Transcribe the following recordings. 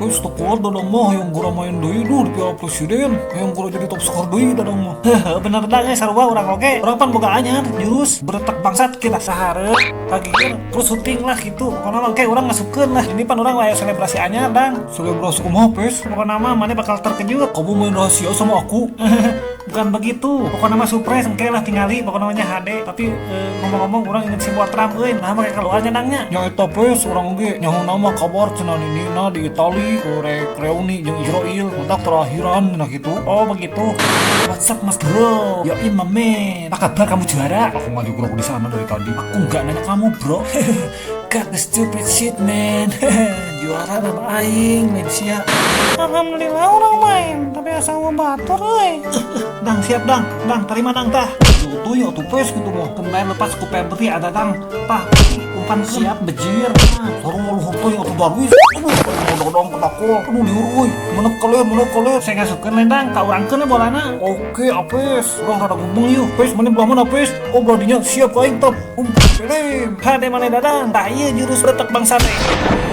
Wes teu kuat Dadang mah, hayang gura main deui duh di Piala Presiden, hayang gura jadi top skor deui Dadang mah. Heuh, bener dah ge sarua urang oge. Urang pan boga anyar jurus beretek bangsat kita sahareup kagigir terus syuting lah gitu. Pokona mah engke urang masukkeun lah. Ini pan urang aya selebrasi anyar, Dang. Selebrasi kumaha, Pes? Pokona mah maneh bakal terkejut. Kamu main rahasia sama aku? Bukan begitu. Pokona mah surprise engke lah tingali, pokona mah nya HD. Tapi ngomong-ngomong urang inget si Trump euy, nah make keluarnya dangnya. Nya eta, Pes, urang oge nyaho nama kabar cenah ninina di Itali rek reuni jeung Israel, matak terakhiran nah gitu. Oh begitu. What's up, Mas Bro? Yo my man. Apa kabar kamu juara? Aku nggak digerok di sana dari tadi. Aku nggak nanya kamu, bro. Got the stupid shit, man. Juara nama aing, Malaysia. Alhamdulillah orang main, tapi asal batur euy. Dang siap dang, dang terima dang tah. Tuh ya tuh, Pes, gitu mah. Kemarin lepas ku Febri ada dang. Tah, umpan siap bejir. Sarua luhur teh atuh Darwis. Aduh, dodong ketakol. Aduh, liur euy. Menek kalian, menek kalian. Saya ngasupkeun lain dang, ka urangkeun we bolana. Oke, Apes. Urang rada gumbeng yeuh. Pes, mana belah mana, Pes? Oh, beradinya siap ka aing tap. Film. Hade mana dadang? Tah ieu jurus beretek bangsa teh.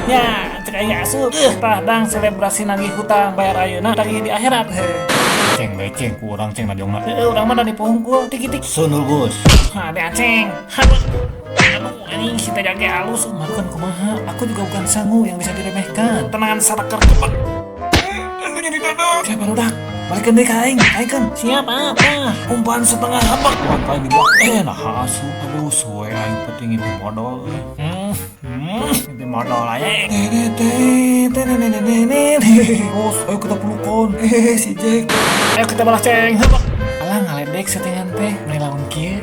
Nya, cek aing asup. Tah dang selebrasi nagih hutang bayar ayeuna tagih di akhirat. Heh. Ceng beceng ku urang ceng najongna. Heuh, urang mah da dipungkul tik-tik. Sunul Gus. Hade aceng. Aduh, aduh, anjing si teh ge halus. Makan kumaha? Aku juga bukan sangu yang bisa diremehkan. Tenangan saraker cepat. Anu jadi dada. Siapa barudak? Balikan deui ka aing, aing kan. Siap apa? Umpan setengah habak. Wah, aing di belakang. Eh, nah asu. Aduh, suwe aing penting mimpi modal. Mimpi modal aja. Bos, ayo kita pelukan. Eh, si Jack. Ayo kita balas ceng. Habak. Alah ngaledek settingan teh, meni lawan kieu.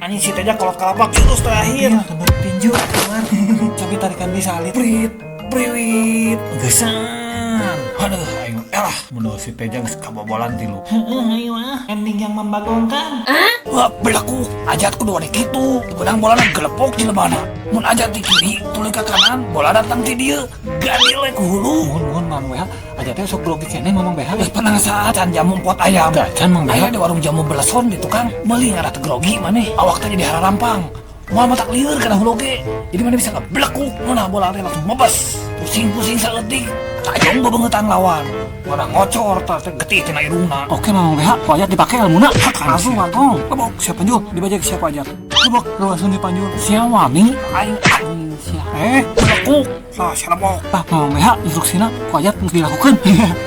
Anjing si Teja kolot kalapak jurus terakhir. Tembak tinju keluar. Cobi tarikan di salib. Prit, priwit. Gesan. Aduh, aing elah. Mun si Teja geus kabobolan tilu. Heeh, ayo ah. Ending yang membagongkan. Wah, belaku. Ajat kudu ane kitu. Benang bolana gelepok jelemana. Mun ajat di kiri, tuluy ka kanan, bola datang ti dieu. Ganil we ku hulu. Mohon mohon Mang WH, aja teh sok grogi keneh Mamang BH. Geus panang saat can jamu pot ayam. Can Mang Aya BH. di warung jamu beleson di tukang, meuli ngarah teu grogi maneh. Awak teh jadi hararampang. Moal matak lieur kana hulu ge. Jadi maneh bisa ngeblekuk, mun bola teh langsung mebes. Pusing-pusing saeutik. Tajong bebengetan lawan. Warna ngocor tah teh getih tina irungna. Oke Mamang BH, ku ajat dipake ilmuna. Hak langsung mantong. Lebok Siapa panjul? Dibajak siapa ajat? Lebok, langsung dipanjul. Sia wani aing anjing sia. Eh, blekuk. Lah sia lebok. Tah Mamang BH instruksina ku ajat geus dilakukeun.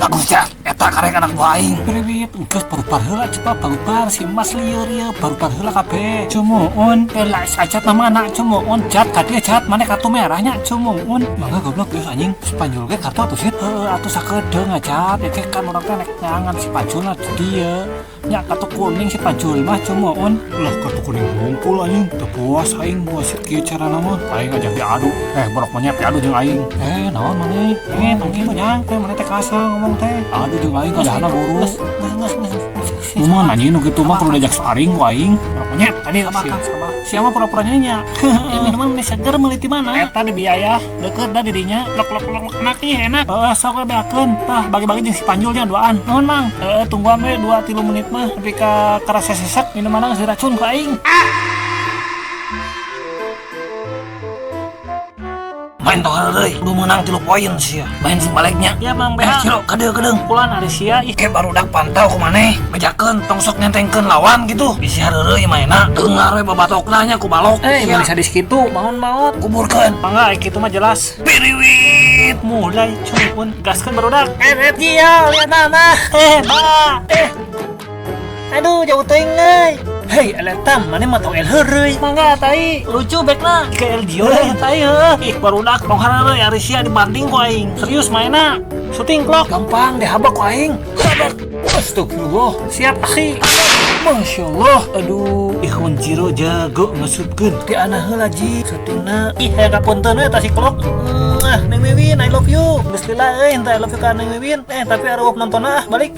Bagus ya, eta karek anak buah aing. Priwit, geus barubar heula cepat barubar si emas lieur ieu barubar heula kabeh. Cumuun, lah ajat nama anak cumuun, jat ka dieu jat maneh kartu merahnya cumuun. Mangga goblok geus anjing, si Panjul ge kartu atuh sit. Heuh, atuh sakedeung ajat, ieu kan urang teh nek nyangan si Panjul di dieu. Nya kartu kuning si Panjul mah cumuun. Lah kartu kuning ngumpul anjing, teu puas aing wasit kieu carana mah. Aing ajak diadu. Eh, borok monyet diadu jeung aing. Eh, naon maneh? Eh, tong kitu nyang teh maneh teh kasar ngomong teh. Adu jeung aing kadahana lurus. Geus geus geus. Lumayan anjing nu kitu mah kudu diajak sparring ku aing. Borok monyet tadi Sabar Kang, sabar. Siapa pura-pura nya? Minuman meni seger meuli ti mana? Eta di biaya deket da didinya. Lok lok lok lok enak ih enak. Heeh, sok we beakeun. Tah bagi-bagi jeung si Panjulnya duaan. Nuhun Mang. Heeh, tungguan we 2 3 menit mah nepi ka karasa sesek minuman geus diracun ku aing. Main tong heureuy, kudu meunang 3 poin sia. Main sing baliknya. Ya Mang Eh, BH. Ciro, kadeung kedeung. Pukulan ari sia ih. Ke barudak pantau ku maneh, bejakeun tong sok ngentengkeun lawan gitu. Bisi heureuy maena, dengar we babatokna nya ku balok. Eh, Sia, bisa di situ, bangun maot. Kuburkeun. Mangga kitu mah jelas. Piriwit. Mulai cuy gaskeun barudak. Eh, dia lihat nama. Eh, ba. Eh. Aduh, jauh teuing euy. Hei, eletam, mana mah tong el heureuy. Mangga tai, lucu bekna. Ke El Gio lah tai heuh. Ih, barudak tong heureuy ari sia dibanding ku aing. Serius maena. Syuting klok. Gampang dihabak ku aing. Habak. Astagfirullah. Siap, akhi. Masya Allah. Aduh, Ikhwan Jiro jago ngasupkeun. Ti ana heula ji syutingna. Ih, aya kapunten we tah si klok. Mwah, Neng Wiwin, I love you. Geus lila euy, henteu I love you ka Neng Wiwin. Eh, tapi areueuh penonton ah, balik.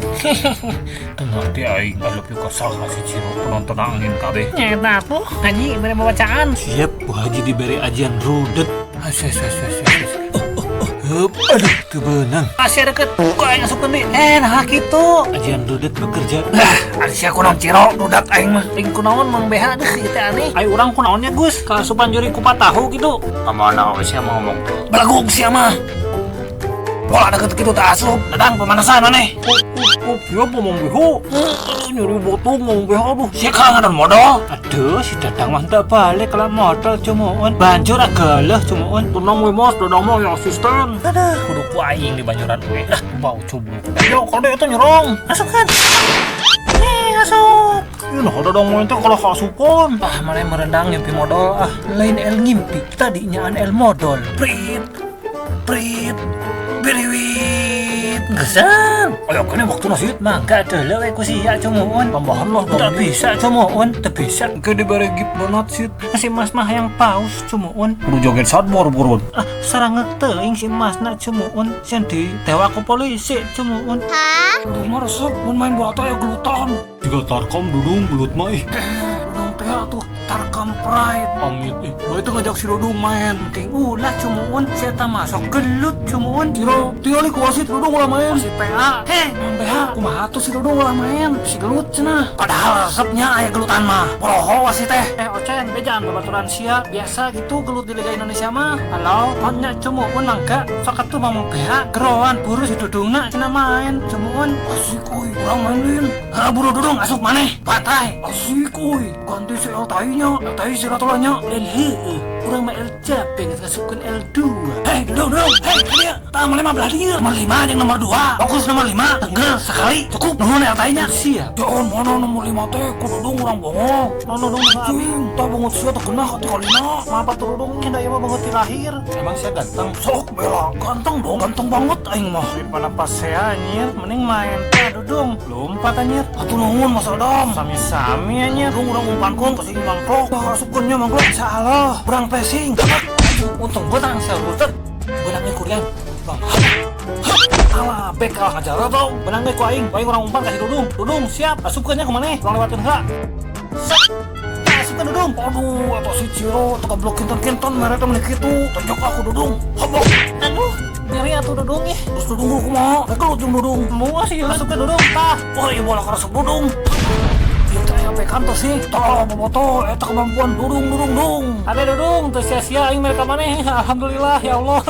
Teu ngarti aing I love you ka saha si Ciro penonton angin kabeh. Nyeta tuh, haji bere bacaan. Siap, Bu Haji diberi ajian rudet. As, as, as, as, as. Oh, oh, oh. Hup, aduh, teu beunang. Masih deket. Kok aing asupkeun deui? Eh, nah kitu. Ajian rudet bekerja. Lah, ari sia kunaon Ciro, rudat aing mah. Ting kunaon Mang BH deh ieu teh aneh. Ayo urang kunaonnya Gus, kaasupan juri kupat tahu gitu. Kemana sia mau ngomong teh? Belagug sia mah. Bola deket kitu teh asup. Dadang pemanasan maneh. Up, ya apa Mang BH? Aduh, nyeri botong Mang BH aduh. Sia kalangan modal. Aduh, si Dadang mah teu balik kalau modal cumuun. Banjur agaleuh cumuun. Tenang we Mas, Dadang mah yang asisten. Aduh, kudu ku aing di banjuran we. Lah, bau coba. Yo, kode itu nyerong. Masukkan. Eh, asup. Ih, nah Dadang mah teh kalau kaasupan. Ah, mana yang merendang ngimpi modal ah. Lain el ngimpi, tadi nyaan el modal. Prit, prit, beriwit. Gesan. Ayo kene waktu nasi. Mangga dulu we ku sia cumuun. Tambahan lah Tak bisa cumuun, tak bisa. Ke dibere gift donat sih. Si Mas mah yang paus cumuun. Kudu joget sadbor burun. Ah, sarangek teuing si Mas nak cumuun. Sieun ditewak ku polisi cumuun. Aduh, mah resep mun main bola teh aya gelutan. Juga tarkam dudung gelut mah ih. Dudung teh atuh Tarkam Pride. Amit ih. Bae teh ngajak si Dudung main. Penting ulah cumuun, si eta masuk gelut cumuun. Ciro, tinggali ku wasit Dudung ulah main. Si PA. Heh, Mang BH, kumaha tuh si Dudung ulah main? Si gelut cenah. Padahal resepnya aya gelutan mah. Poroho wasit teh. Eh Ocen, bejaan babaturan sia biasa gitu gelut di Liga Indonesia mah. Halo, nya cumuun mangga sok atuh mamang BH geroan buru si Dudungna cenah main cumuun. Asik euy, urang main lin. Heuh buru Dudung asup maneh. Batai. Asik euy, ganti si El tainya, El tai si ratolanya. Dan heueuh, urang mah El Jape geus ngasupkeun L2. Hei, Dudung, Dudung. Hei, dia. Tah mana mah belah dieu. Nomor 5 jeung nomor 2. Fokus nomor 5, tenggel sekali. Cukup nuhun El tainya. Siap. Jangan mana nomor 5 teh ku Dudung urang bongok. No no no no. Cing, tah bungut sia teh genah atuh kalina. Maaf atuh Dudung nya da ieu mah banget ti lahir. Emang sia ganteng. Sok bela, ganteng dong, ganteng banget aing mah. Daripada pas saya anjir, mending main teh Dudung. Lompat anjir. Atuh nuhun Mas Adam. Sami-sami anjir. Dudung urang umpankeun ka si Mangklok. Tah asupkeun nya Mangklok. Insyaallah, urang pressing. Untung beunang sia butet. Beunangnya kurian. Bang. Alah, bek kalah ngajar tau. Beunang ge ku aing, ku aing urang umpan ka si Dudung. Dudung siap, asupkeun nya ku maneh. Urang lewateun heula. Set. Asupkeun Dudung. Aduh, eta si Ciro teu goblok kinton-kinton mere teh meuni kitu. Tonjok aku Dudung. Hobok. Aduh, nyeri atuh Dudung ih. Terus Dudung kumaha? Rek ujung Dudung. Moal sih asupkeun Dudung tah. Wah, ieu bola karesep Dudung. Ieu teh aya bek kantos sih. Tah, bobotoh eta kemampuan Dudung Dudung dung. Ade Dudung, teu sia-sia aing mere ka maneh. Alhamdulillah ya Allah.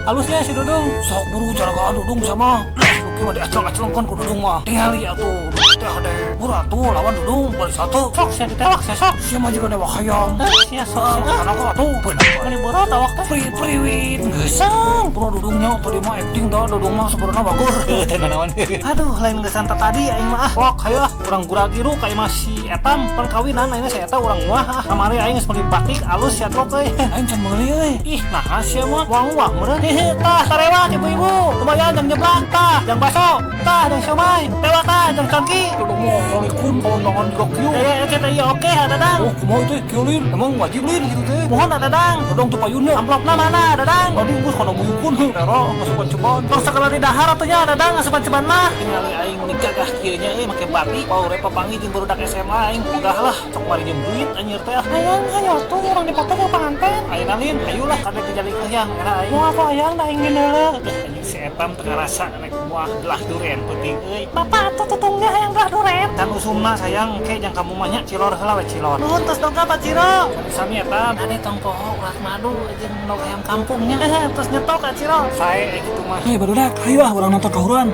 Halusnya si Dudung. Sok buru jaragaan Dudung sama. Lah, Luki mah diacleng-aclengkeun ku Dudung mah. Tingali atuh, Dudung teh hade. Buru atuh lawan Dudung bali satu. Sok sia ditewak sia sok. Sia mah jiga dewa hayam. Sia sok sia. Kan aku atuh beunang. Meni borot awak teh. Pri priwit. Geusang. Bro Dudungnya tadi mah acting dah, Dudung mah sebenarnya bagus. Teh naon. Aduh, lain geusang tadi aing mah ah. Lok hayu ah, urang gura-giru ka imah si Etam perkawinan ayeuna si eta urang wah ah. Kamari aing geus meuli batik alus sia trok euy. Aing can meuli euy. Ih, naha sia mah wang-wang meureun. Hehe, tah tarewak ibu-ibu. Lumayan jang jeblak tah, jang baso, tah jang siomay, tewak tah jang cangki. Dudung mah kolikun kondangan juga kieu. Eh, eh, iya oke, Dadang. Oh, kumaha itu kieu lin? Emang wajib lin gitu teh. Mohon Dadang. Dudung tuh payunnya. Amplopna mana, Dadang? Tadi geus kana buyukun heuh. Tero masukan ceban. Tong sakala di dahar atuh nya Dadang asupan ceban mah. Tingali aing meuni gagah kieu nya euy make batik, power papanggih jeung barudak SMA aing ogah lah, sok mari jeung duit anjir teh. Hayang hayo tuh urang dipoto ke panganten. Ayeuna lin, hayulah kadek dijali hayang era aing. Moal apa hayang da aing geuneuleuk. Anjing si Etam teu ngarasa nek buah belah duren penting euy. Bapak atuh tutungnya hayang belah duren. Kan usumna sayang ke jang kamu mah nya cilor heula we cilor. Nuhun tos dongkap Pak Ciro. Sami Etam, ade tong poho urat madu jeung endog ayam kampungnya. Tos nyetok Kak Ciro. Sae gitu mah. Hei barudak, hayu ah urang nonton kahuruan.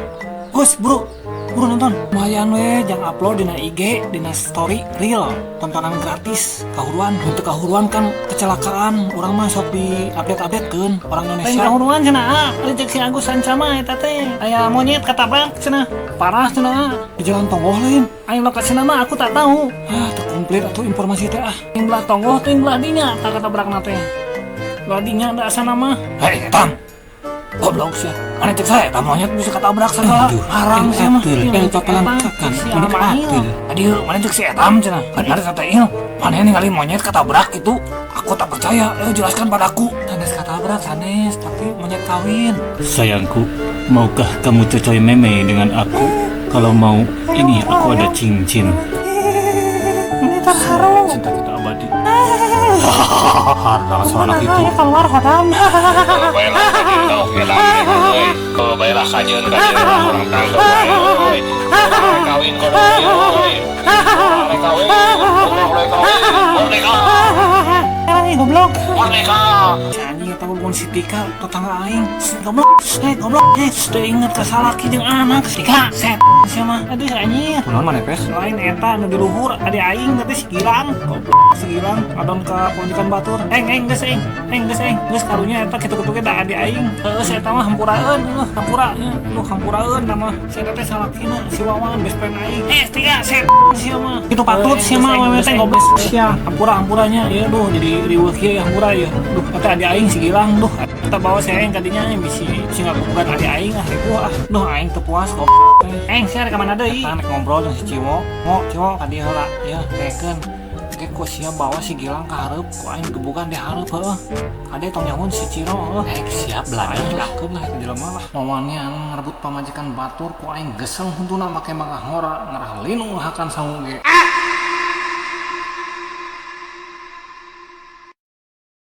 Gus, buru. Buru nonton. Lumayan we jang upload dina IG, dina story reel, tontonan gratis. Kahuruan, untuk kahuruan kan kecelakaan, urang mah sok di update-updatekeun orang Lain Indonesia. kahuruan cenah ah. Ari cek si Agus Sancama eta teh. Aya monyet katabrak cenah. Parah cenah. Di jalan Tonggoh lain. Aing lokasina mah aku tak tahu. Ah, teu komplit atuh informasi teh ah. Yang belah Tonggoh tuh yang belah dinya tak katabrakna teh. Belah dinya da asana mah. Hei, Tam. Goblok sia. Mana cek saya, tam monyet bisa ketabrak segala. Aduh, Haram sia mah. El papalan kakan, si Amail. Aduh, mana cek si Etam cenah. Benar kata Il. Mana ningali monyet ketabrak itu? Aku tak percaya. Ayo jelaskan padaku. Sanes ketabrak, sanes, tapi monyet kawin. Sayangku, maukah kamu cocoy meme dengan aku? Kalau mau, ini aku ada cincin. Ini terharu. Cinta kita abadi. Harda suara itu. Keluar hodam. Baiklah kajeun kau hilang euy. Baiklah kajeun kajeun urang tangkep wae euy. Rek kawin kodok euy. Rek kawin, goblok rek kawin. Merdeka. Eh, goblok. Merdeka. Si anjing eta mah si Tika tetangga aing. Goblok, eh goblok, eh teu inget ka salaki jeung anak. Tika, set sia mah. Aduh anjing. Kunaon maneh, Pes? Lain eta nu di luhur ade aing teh si Gilang. Goblok si Gilang adon ka pamajikan batur. Eng eng geus eng. Eng geus eng. Geus karunya eta kitu-kitu ge da ade aing. Heeh si eta mah hampuraeun eueuh hampura lu hampuraeun nama si eta teh salakina si Wawan best friend aing. Eh Tika set sia mah. Kitu patut sia mah wewe teh goblok sia. Hampura hampuranya ieu duh jadi riweuh kieu ya hampura ieu. Duh eta ade aing si Gilang duh eta bawa si aing kadinya bisi bisi ngagugat ade aing ah ripuh ah. Duh aing teu puas goblok. Eng sia rek ka mana deui? Eta nek ngobrol jeung si Ciwo. Mo, Ciwo ka dieu heula ieu kekeun. Ge ku sia bawa si Gilang ka hareup ku aing gebugan di hareup heueuh. Kade tong nyahoan si Ciro heueuh. Eh, siap belajar. Aing lakeun lah eta jelema lah. Wawanian ngarebut pamajikan batur ku aing geseng huntuna make mangahora ngarah linu hakan sangu ge.